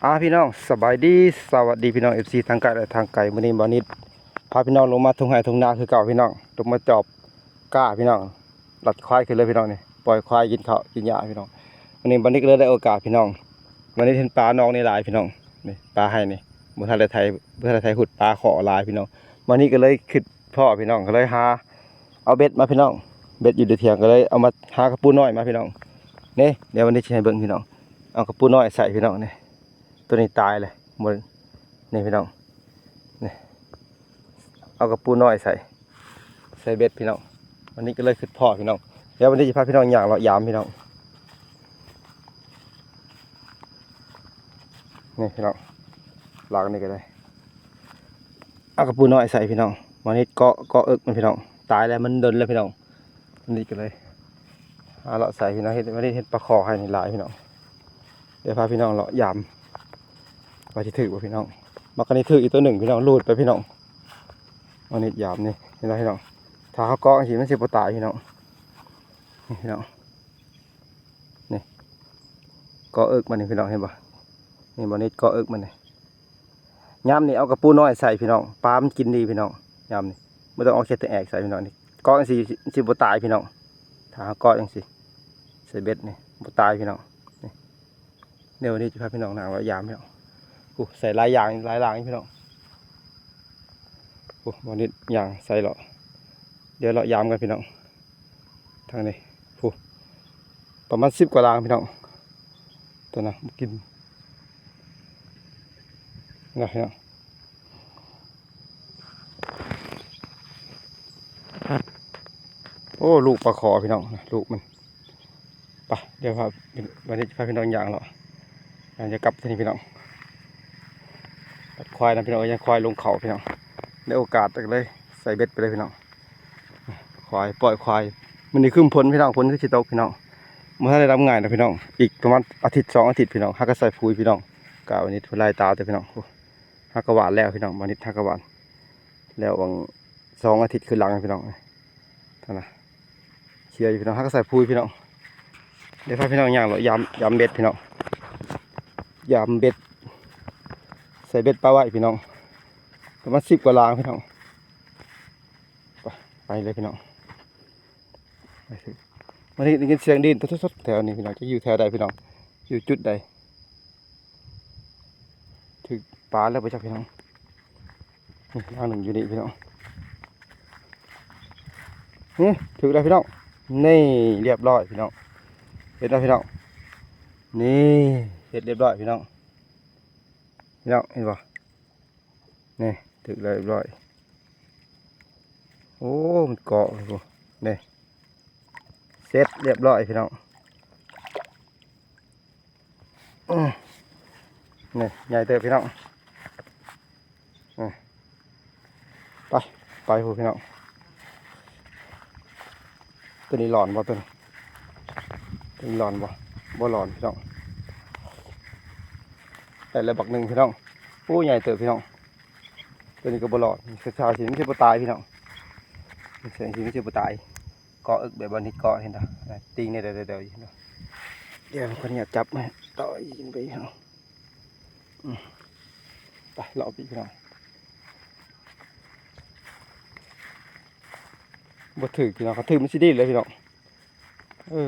ອາ ພີ່ນ້ອງ ສະບາຍດີ ສະຫວັດດີພີ່ນ້ອງ ເອັຟຊີ ທັງໃກ້ ແລະ ທາງໄກ. ມື້ນີ້ບ່າວນິດພາພີ່ນ້ອງລົງມາທົ່ງໄຮ່ທົ່ງນາຄືເກົ່າພີ່ນ້ອງ, ລົງມາຈອບກ້າພີ່ນ້ອງ, ລັດຄວາຍຂຶ້ນເລີຍພີ່ນ້ອງນີ້, ປ່ອຍຄວາຍກິນເຂົ້າກິນຫຍ້າພີ່ນ້ອງ. ມື້ນີ້ບ່າວນິດກໍເລີຍໄດ້ໂອກາດພີ່ນ້ອງ, ບ່າວນິດເຫັນປາໜອງນີ້ຫຼາຍພີ່ນ້ອງ, ນີ້ປາໄຮ່ນີ້ ບໍ່ທັນໄດ້ໄຖ ບໍ່ທັນໄດ້ໄຖຫຸດ, ປາຂໍຫຼາຍພີ່ນ້ອງ. ມື້ນີ້ກໍເລີຍຄິດພໍ້ພີ່ນ້ອງ, ກໍເລີຍຫາ ເອົາເບັດມາພີ່ນ້ອງ, ເບັດຢູ່ໃນຖຽງ ກໍເລີຍເອົາມາ ຫາກະປູນ້ອຍມາພີ່ນ້ອງ. ນີ້ ດຽວວັນນີ້ຊິໃຫ້ເບິ່ງພີ່ນ້ອງ, ເອົາກະປູນ້ອຍໃສ່ພີ່ນ້ອງນີ້, ໂຕນີ້ຕາຍເລີຍ. ນີ້ພີ່ນ້ອງ, ນີ້ ເອົາກະປູນ້ອຍໃສ່ ໃສ່ເບັດພີ່ນ້ອງ. ວັນນີ້ກໍເລີຍຄິດພໍ້ພີ່ນ້ອງ, ດຽວວັນນີ້ຊິພາພີ່ນ້ອງຍ່າງເລາະຢາມພີ່ນ້ອງ. ນີ້ພີ່ນ້ອງ, ຫຼັງນີ້ກໍໄດ້ ເອົາກະປູນ້ອຍໃສ່ພີ່ນ້ອງ. ວັນນີ້ເກາະ ເກາະເອິກມັນພີ່ນ້ອງ, ຕາຍແລ້ວ ມັນດົນແລ້ວພີ່ນ້ອງ. ວັນນີ້ກໍເລີຍຫາເລາະໃສ່ພີ່ນ້ອງ, ເຫັນ ວັນນີ້ເຫັນປາຂໍໄຮ່ນີ້ຫຼາຍພີ່ນ້ອງ. ດຽວພາພີ່ນ້ອງເລາະຢາມວ່າຊິຖືກບໍ່ພີ່ນ້ອງ. ບັກອັນນີ້ຖືກອີກໂຕໜຶ່ງພີ່ນ້ອງ, ຫຼຸດໄປພີ່ນ້ອງ. ວັນນີ້ຢາມນີ້ ເຫັນບໍ່ພີ່ນ້ອງ, ຖ້າເຮົາເກາະຈັ່ງຊີ້ມັນຊິບໍ່ຕາຍພີ່ນ້ອງ. ນີ້ພີ່ນ້ອງ, ນີ້ ເກາະເອິກມັນນີ້ພີ່ນ້ອງ, ເຫັນບໍ່? ນີ້ ບ່າວນິດເກາະເອິກມັນນີ້. ຍາມນີ້ເອົາກະປູນ້ອຍໃສ່ພີ່ນ້ອງ, ປາມັນກິນດີພີ່ນ້ອງ. ຍາມນີ້ບໍ່ຕ້ອງເອົາເຂັດແອກໃສ່ພີ່ນ້ອງ, ນີ້ເກາະຈັ່ງຊີ້ ຊິບໍ່ຕາຍພີ່ນ້ອງ. ຖ້າເຮົາເກາະຈັ່ງຊີ້ ໃສ່ເບັດນີ້ ບໍ່ຕາຍພີ່ນ້ອງ. ນີ້ ດຽວວັນນີ້ຊິພາພີ່ນ້ອງຍ່າງເລາະຢາມພີ່ນ້ອງ. ໂອ້ ໃສ່ຫຼາຍຢ່າງ ຫຼາຍຫຼາງພີ່ນ້ອງ. ໂອ້ ບ່າວນິດຍ່າງໃສ່ເລາະ, ດຽວເລາະຢາມກັນພີ່ນ້ອງ. ທາງນີ້ ຜູ້ ປະມານສິບກວ່າຫຼັງພີ່ນ້ອງ, ຕົວນະບໍ່ກິນນະພີ່ນ້ອງ. ໂອ້ ລູກປາຂໍພີ່ນ້ອງ, ລູກມັນ. ໄປ ດຽວພາ ວັນນີ້ພາພີ່ນ້ອງຍ່າງເລາະ ຫຍັງຈະກັບທີ່ນີ້ພີ່ນ້ອງ. ຕັດຄວາຍນຳພີ່ນ້ອງ, ເອີ ຍັງຄວາຍລົງເຂົ້າພີ່ນ້ອງ. ໄດ້ໂອກາດກໍເລີຍໃສ່ເບັດໄປເລີຍພີ່ນ້ອງ, ຄວາຍ ປ່ອຍຄວາຍ. ມື້ນີ້ຄຶ້ມຝົນພີ່ນ້ອງ, ຝົນຄືຊິຕົກພີ່ນ້ອງ. ບໍ່ທັນໄດ້ດຳງ່າຍດອກພີ່ນ້ອງ, ອີກປະມານອາທິດສອງອາທິດພີ່ນ້ອງ ຫາກໍໃສ່ປຸ໋ຍພີ່ນ້ອງ. ກະວັນນີ້ທຸລາຍຕາແຕ່ພີ່ນ້ອງ, ຫາກໍຫວ່ານແລ້ວພີ່ນ້ອງ, ວັນນີ້ຫາກໍຫວ່ານແລ້ວຫວ່າງ ສອງອາທິດຄືນຫຼັງພີ່ນ້ອງ. ນັ້ນນະ ເຄຍຢູ່ພີ່ນ້ອງ, ຫາກໍໃສ່ປຸ໋ຍພີ່ນ້ອງ. ດຽວພາພີ່ນ້ອງຍ່າງເລາະຢາມ ຢາມເບັດພີ່ນ້ອງ, ຢາມເບັດ ໃສ່ເບັດປາໄວ້ພີ່ນ້ອງ, ປະມານສິບກວ່າຫຼັງພີ່ນ້ອງ. ໄປ ໄປເລີຍພີ່ນ້ອງ. ມື້ນີ້ໄດ້ຍິນສຽງດິນສົດໆແຖວນີ້ພີ່ນ້ອງ, ຈັກຢູ່ແຖວໃດພີ່ນ້ອງ, ຢູ່ຈຸດໃດ. ຖືກປາແລ້ວບໍ່ຈັກພີ່ນ້ອງ. ນີ້ ຫຼັງໜຶ່ງຢູ່ນີ້ພີ່ນ້ອງ. ນີ້ ຖືກແລ້ວພີ່ນ້ອງ. ນີ້ ລຽບຮ້ອຍພີ່ນ້ອງ, ເຫັນບໍ່ພີ່ນ້ອງ? ນີ້ ເຮັດລຽບຮ້ອຍພີ່ນ້ອງ. ພີ່ນ້ອງເຫັນບໍ່? ນີ້ ຖືກແລ້ວລຽບຮ້ອຍ. ໂອ້ ມັນເກາະຢູ່ນີ້. ເສັດລຽບຮ້ອຍພີ່ນ້ອງ. ອືມ ນີ້ໃຫຍ່ເຕີບພີ່ນ້ອງ. ອືມ ໄປ ໄປພຸ້ນພີ່ນ້ອງ. ຕົວນີ້ຫຼອນບໍ່? ຕົວນີ້ ຕົວນີ້ຫຼອນບໍ່? ບໍ່ຫຼອນພີ່ນ້ອງ. ໄດ້ແລ້ວບັກໜຶ່ງພີ່ນ້ອງ. ໂອ້ ໃຫຍ່ເຕີບພີ່ນ້ອງ. ຕົວນີ້ກໍບໍ່ຫຼອນ, ສາຍໆ ຊິມັນຊິບໍ່ຕາຍພີ່ນ້ອງ, ສາຍໆ ຊິມັນຊິບໍ່ຕາຍ. ເກາະເອິກແບບວ່ານີ້ເກາະ ເຫັນບໍ່? ຕີງນີ້ເດີໆ ເຫັນບໍ່? ດຽວຂໍອະນຸຍາດຈັບ ຕໍ່ອີກໄປເນາະ. ອືມ ໄປ ເລາະໄປພີ່ນ້ອງ. ບໍ່ຖືກພີ່ນ້ອງ, ຄັນຖືກມັນຊິດີດເລີຍພີ່ນ້ອງ. ເອີ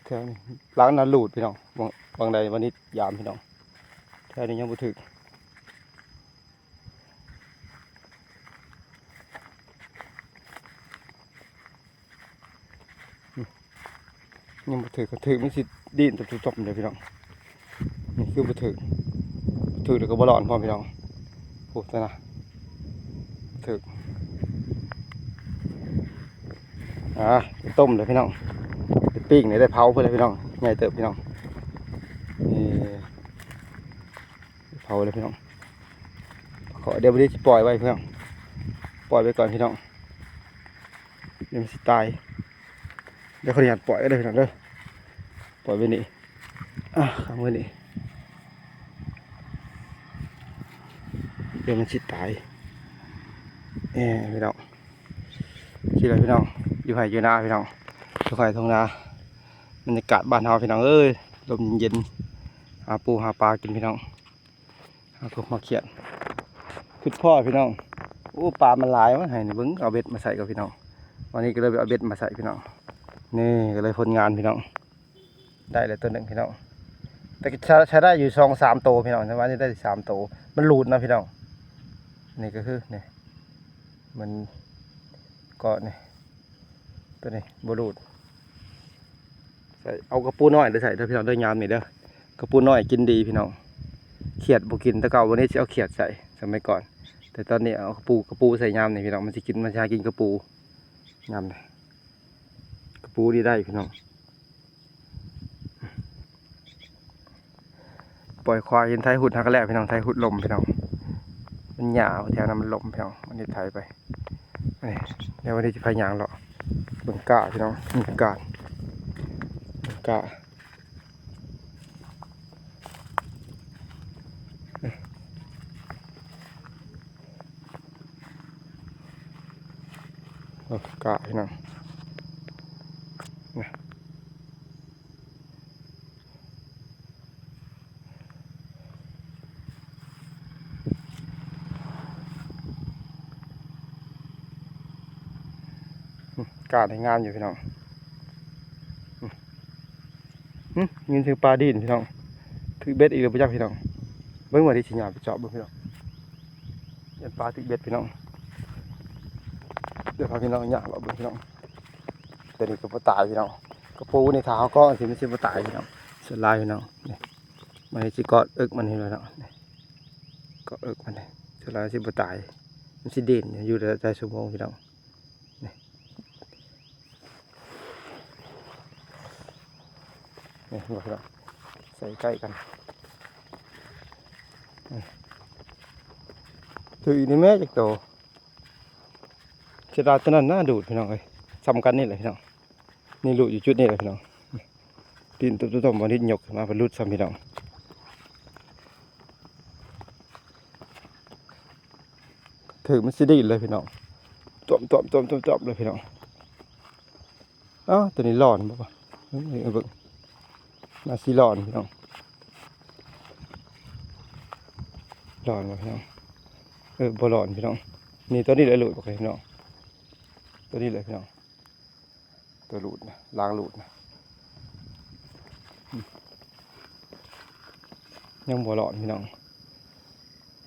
ແຖວນີ້ຫຼັງນະ ຫຼຸດພີ່ນ້ອງ. ຫວ່າງ ຫວ່າງໃດວັນນີ້ຢາມພີ່ນ້ອງ, ແຖວນີ້ຍັງບໍ່ຖືກ. ອືມ ຍັງບໍ່ຖືກ, ຄັນຖືກມັນຊິດີ້ນຕົບໆເດີພີ່ນ້ອງ. ນີ້ຄືບໍ່ຖືກ, ຖືກແລ້ວກໍບໍ່ຫຼອນພ້ອມພີ່ນ້ອງ. ໂອ້ ຕາຍນະ ຖືກ. ອ່າ ໄປຕົ້ມເດີພີ່ນ້ອງ, ໄປປີ້ງນີ້ ໄດ້ເຜົາເພິ່ນແລ້ວພີ່ນ້ອງ. ໃຫຍ່ເຕີບພີ່ນ້ອງ. ນີ້ ເຜົາເລີຍພີ່ນ້ອງ. ຂໍ ດຽວບໍ່ໄດ້ຊິປ່ອຍໄວ້ພີ່ນ້ອງ, ປ່ອຍໄວ້ກ່ອນພີ່ນ້ອງ, ດຽວມັນຊິຕາຍ. ດຽວຂໍອະນຸຍາດປ່ອຍເດີພີ່ນ້ອງເດີ, ປ່ອຍໄວ້ນີ້. ອ່າ ຄ້າງໄວ້ນີ້, ດຽວມັນຊິຕາຍ. ເອີ ພີ່ນ້ອງ ຊິໄດ້ພີ່ນ້ອງ, ຢູ່ໄຮ່ຢູ່ນາພີ່ນ້ອງ, ຢູ່ໄຮ່ທົ່ງນາ. ບັນຍາກາດບ້ານເຮົາພີ່ນ້ອງເອີຍ, ລົມເຢັນ ຫາປູຫາປາກິນພີ່ນ້ອງ ຫາກົບຫາຂຽດ ຄຶດພໍ້ພີ່ນ້ອງ. ໂອ້ ປາມັນຫຼາຍວະ ໃຫ້ນີ້ເບິ່ງ ເອົາເບັດມາໃສ່ກ່ອນພີ່ນ້ອງ. ວັນນີ້ກໍເລີຍໄປເອົາເບັດມາໃສ່ພີ່ນ້ອງ. ນີ້ກໍເລີຍຜົນງານພີ່ນ້ອງ ໄດ້ແລ້ວໂຕໜຶ່ງພີ່ນ້ອງ ແຕ່ກໍໃຊ້ ໃຊ້ໄດ້ຢູ່ສອງສາມໂຕພີ່ນ້ອງ ແຕ່ວ່ານີ້ໄດ້ສາມໂຕ ມັນຫຼຸດນະພີ່ນ້ອງ. ນີ້ກໍຄືນີ້ ມັນເກາະນີ້ ໂຕນີ້ບໍ່ຫຼຸດ. ໃສ່ ເອົາກະປູນ້ອຍໄດ້ໃສ່ເດີພີ່ນ້ອງເດີ ຍາມນີ້ເດີ ກະປູນ້ອຍກິນດີພີ່ນ້ອງ. ຂຽດບໍ່ກິນ ແຕ່ເກົ່າວັນນີ້ຊິເອົາຂຽດໃສ່ ສະໄໝກ່ອນ ແຕ່ຕອນນີ້ເອົາກະປູ ກະປູໃສ່ຍາມນີ້ພີ່ນ້ອງ ມັນຊິກິນ ມັນຊິຫາກິນກະປູຍາມນີ້. ກະປູນີ້ໄດ້ພີ່ນ້ອງ ປ່ອຍຄວາຍ ເຫັນໄຖຫຸດຫາກະແລ້ວພີ່ນ້ອງ ໄຖຫຸດລົມພີ່ນ້ອງ ມັນຫຍ້າແຖວນັ້ນມັນລົມພີ່ນ້ອງ. ວັນນີ້ໄຖໄປ ນີ້ ແລ້ວວັນນີ້ຊິພາຍ່າງເລາະເບິ່ງກ້າພີ່ນ້ອງ ເບິ່ງກ້າ ເບິ່ງກ້າ. ໂອ້ ກ້າພີ່ນ້ອງ ນະ ອືມ ກ້ານີ້ງາມຢູ່ພີ່ນ້ອງ. ອືມ ອືມ ຍິນສຽງປາດີ້ນພີ່ນ້ອງ ຖືກເບັດອີກແລ້ວບໍ່ຈັກພີ່ນ້ອງ. ເບິ່ງວ່າຊິຍ່າງໄປເຈາະເບິ່ງພີ່ນ້ອງ ຢ້ານປາຖືກເບັດພີ່ນ້ອງ. ດຽວພາພີ່ນ້ອງຍ່າງເລາະເບິ່ງພີ່ນ້ອງ. ໂຕນີ້ກໍບໍ່ຕາຍພີ່ນ້ອງ ກະປູນີ້ຖ້າເຮົາເກາະຊິ ມັນຊິບໍ່ຕາຍພີ່ນ້ອງ ສ່ວນຫຼາຍພີ່ນ້ອງ. ນີ້ ມັນຊິເກາະເອິກມັນນີ້ແຫຼະເນາະ ນີ້ ເກາະເອິກມັນນີ້ ສ່ວນຫຼາຍມັນຊິບໍ່ຕາຍ ມັນຊິດີ້ນຢູ່ໄດ້ຫຼາຍຊົ່ວໂມງພີ່ນ້ອງ. ນີ້ ນີ້ເຫັນບໍ່ພີ່ນ້ອງ ໃສ່ໃກ້ກັນ ນີ້ ຖືກອີກນີ້ແມ້ຈັກໂຕ. ເສຍດາຍໂຕນັ້ນນະດູດພີ່ນ້ອງເອີຍ ສ່ຳກັນນີ້ແຫຼະພີ່ນ້ອງ. ນີ້ຫຼຸດຢູ່ຈຸດນີ້ແຫຼະພີ່ນ້ອງ ຕີນຕຸ້ມໆ ບໍ່ນິດຍົກຂຶ້ນມາ ເພິ່ນຫຼຸດຊ້ຳພີ່ນ້ອງ. ຖືກມັນຊິດີດເລີຍພີ່ນ້ອງ ຕ້ວມໆໆໆເລີຍພີ່ນ້ອງ. ອ້າວ ໂຕນີ້ຫຼອນບໍ່ວະ ເບິ່ງ ໜ້າຊິຫຼອນພີ່ນ້ອງ ຫຼອນບໍ່ພີ່ນ້ອງ. ເອີ ບໍ່ຫຼອນພີ່ນ້ອງ ນີ້ໂຕນີ້ແຫຼະຫຼຸດບໍ່ເຄີຍພີ່ນ້ອງ ໂຕນີ້ແຫຼະພີ່ນ້ອງ. ໂຕຫຼຸດນະ ລາງຫຼຸດນະ ອືມ ຍັງບໍ່ຫຼອນພີ່ນ້ອງ.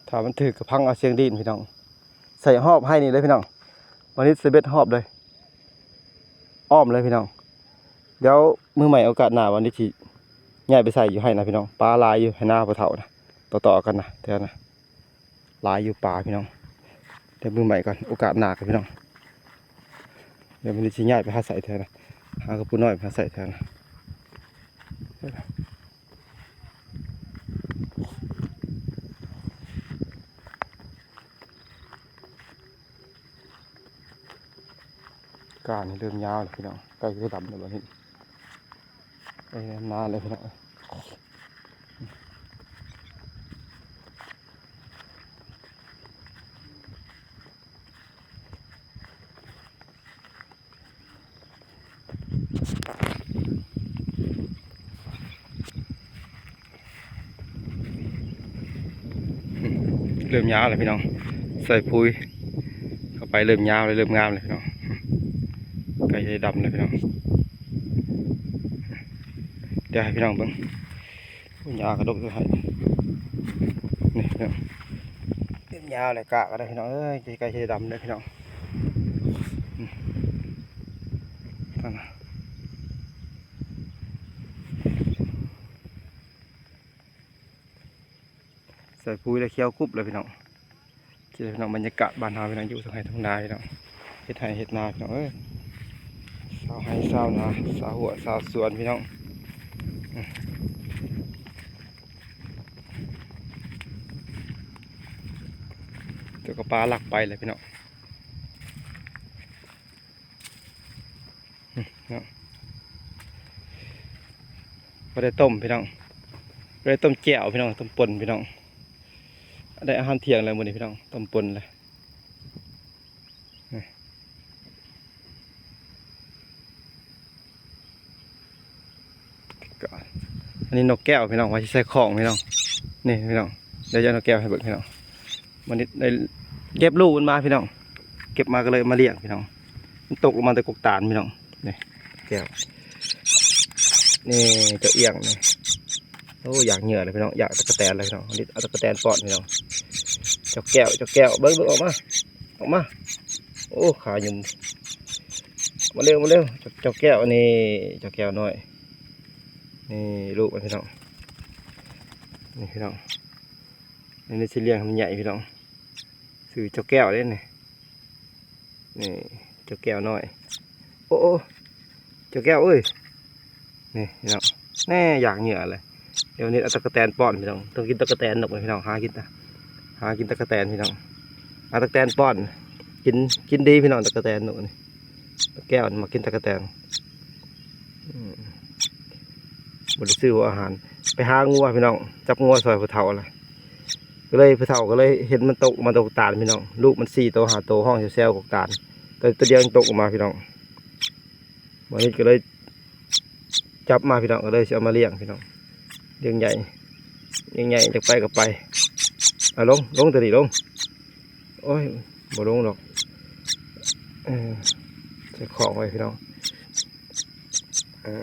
ຖ້າມັນຖືກກະພັງເອົາສຽງດີ້ນພີ່ນ້ອງ. ໃສ່ຮອບໄຮ່ນີ້ເລີຍພີ່ນ້ອງ ວັນນີ້ໃສ່ເບັດຮອບເລີຍ ອ້ອມເລີຍພີ່ນ້ອງ. ດຽວມື້ໃໝ່ໂອກາດໜ້າວັນນີ້ຊິຍ້າຍໄປໃສ່ຢູ່ໄຮ່ນະພີ່ນ້ອງ. ປາຫຼາຍຢູ່ໄຮ່ນາພໍ່ເຖົ້ານະ ຕໍ່ໆກັນນະ ແຖວນະ ຫຼາຍຢູ່ປາພີ່ນ້ອງ. ດຽວມື້ໃໝ່ກ່ອນ ໂອກາດໜ້າກ່ອນພີ່ນ້ອງ. ດຽວມື້ນີ້ຊິຍ້າຍໄປຫາໃສ່ແຖວນະ ຫາກະປູນ້ອຍໄປຫາໃສ່ແຖວນະ. ກ້ານີ້ເລີ່ມຍາວແລ້ວພີ່ນ້ອງ ໃກ້ຈະດຳແລ້ວບັດນີ້ ໃກ້ນານແລ້ວພີ່ນ້ອງ. ເລີ່ມຍາວແລ້ວພີ່ນ້ອງ ໃສ່ປຸ໋ຍເຂົ້າໄປເລີ່ມຍາວແລ້ວ ເລີ່ມງາມແລ້ວພີ່ນ້ອງ. ໃກ້ຈະດຳແລ້ວພີ່ນ້ອງ ດຽວໃຫ້ພີ່ນ້ອງເບິ່ງ. ໂອ້ຍ ຫຍ້າກະດົກຢູ່ໃຫ້ ນີ້ພີ່ນ້ອງ ເລີ່ມຍາວແລ້ວ ກະກໍໄດ້ພີ່ນ້ອງເອີຍ ໃກ້ຈະດຳແລ້ວພີ່ນ້ອງ. ໃສ່ປຸ໋ຍແລ້ວຂຽວກຸບເລີຍພີ່ນ້ອງ. ນີ້ພີ່ນ້ອງ ບັນຍາກາດບ້ານເຮົາພີ່ນ້ອງ ຢູ່ທາງໄຮ່ທາງນາພີ່ນ້ອງ ເຮັດໄຮ່ເຮັດນາພີ່ນ້ອງເອີຍ ຊາວໄຮ່ຊາວນາ ຊາວຮົ້ວຊາວສວນພີ່ນ້ອງ. ເຈົ້າກະປາລັກໄປແລ້ວພີ່ນ້ອງ. ອືມ ເນາະ ບໍ່ໄດ້ຕົ້ມພີ່ນ້ອງ ບໍ່ໄດ້ຕົ້ມແຈ່ວພີ່ນ້ອງ ຕົ້ມປົ່ນພີ່ນ້ອງ. ໄດ້ອາຫານທ່ຽງແລ້ວມື້ນີ້ພີ່ນ້ອງ ຕົ້ມປົ່ນແລ້ວ. ນີ້ ກະ ອັນນີ້ນົກແກ້ວພີ່ນ້ອງ ວ່າຊິໃສ່ຂອງພີ່ນ້ອງ ນີ້ພີ່ນ້ອງ ດຽວຈະເອົານົກແກ້ວໃຫ້ເບິ່ງພີ່ນ້ອງ ມັນໄດ້ເກັບລູກມັນມາພີ່ນ້ອງ ເກັບມາກໍເລີຍມາລ້ຽງພີ່ນ້ອງ ມັນຕົກລົງມາແຕ່ກົກຕານພີ່ນ້ອງ ນີ້ແກ້ວ ນີ້ເຈົ້າອຽງນີ້ ໂອ້ ຢາກເຫຍື່ອເລີຍພີ່ນ້ອງ ຢາກຕະກະແຕນເລີຍພີ່ນ້ອງ ເອົາຕະກະແຕນປ້ອນພີ່ນ້ອງ ເຈົ້າແກ້ວ ເຈົ້າແກ້ວ ເບິ່ງ ເບິ່ງ ອອກມາ ອອກມາ ໂອ້ ຂາຫຍຸ້ມ ມາເລັວ ມາເລັວ ເຈົ້າ ເຈົ້າແກ້ວ ນີ້ ເຈົ້າແກ້ວນ້ອຍ ນີ້ລູກມັນພີ່ນ້ອງ ນີ້ພີ່ນ້ອງ ນີ້ຊິລ້ຽງໃຫ້ມັນໃຫຍ່ພີ່ນ້ອງ ຊື່ເຈົ້າແກ້ວເດ້ນີ້ ນີ້ເຈົ້າແກ້ວນ້ອຍ ໂອ້ ໂອ້ ເຈົ້າແກ້ວເອີຍ ນີ້ພີ່ນ້ອງ ແນ່ ຢາກເຫຍື່ອເລີຍ ດຽວນີ້ເອົາຕະກະແຕນປ້ອນພີ່ນ້ອງ ຕ້ອງກິນຕະກະແຕນນົກພີ່ນ້ອງ ຫາກິນຕະ ຫາກິນຕະກະແຕນພີ່ນ້ອງ ຫາຕະກະແຕນປ້ອນ ກິນ ກິນດີພີ່ນ້ອງ ຕະກະແຕນນົກນີ້ ແກ້ວມັກກິນຕະກະແຕນ ອືມ ບໍ່ໄດ້ຊື້ຫົວອາຫານ ໄປຫາງົວພີ່ນ້ອງ ຈັບງົວຊ່ອຍຜູ້ເຖົ້າລະ ກໍເລີຍ ຜູ້ເຖົ້າກໍເລີຍເຫັນມັນຕົກມາຕົກຕານພີ່ນ້ອງ ລູກມັນສີ່ໂຕຫ້າໂຕ ຮ້ອງແຊວໆ ກົກຕານ ແຕ່ໂຕດຽວຍັງຕົກອອກມາພີ່ນ້ອງ ບາດນີ້ກໍເລີຍຈັບມາພີ່ນ້ອງ ກໍເລີຍຊິເອົາມາລ້ຽງພີ່ນ້ອງ ລ້ຽງໃຫຍ່ ລ້ຽງໃຫຍ່ ຢາກໄປກໍໄປ ເອົາລົງ ລົງໂຕນີ້ລົງ ໂອ້ຍ ບໍ່ລົງດອກ ເອີ ໃສ່ຂອງໄວ້ພີ່ນ້ອງ ເອີ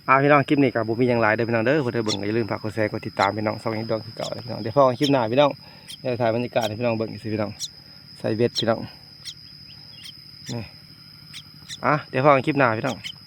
ອ່າ ພີ່ນ້ອງ ຄລິບນີ້ກໍບໍ່ມີຫຍັງຫຼາຍເດີພີ່ນ້ອງເດີ ຜູ້ໃດເບິ່ງກໍຢ່າລືມຝາກກົດແຊ ກົດຕິດຕາມພີ່ນ້ອງ ຊ່ອງນີ້ດອງຄືເກົ່າເດີພີ່ນ້ອງ ດຽວພໍກັນຄລິບໜ້າພີ່ນ້ອງ ດຽວຖ່າຍບັນຍາກາດໃຫ້ພີ່ນ້ອງເບິ່ງຊື່ພີ່ນ້ອງ ໃສ່ເບັດພີ່ນ້ອງ ນີ້ ອ່າ ດຽວພໍກັນຄລິບໜ້າພີ່ນ້ອງ.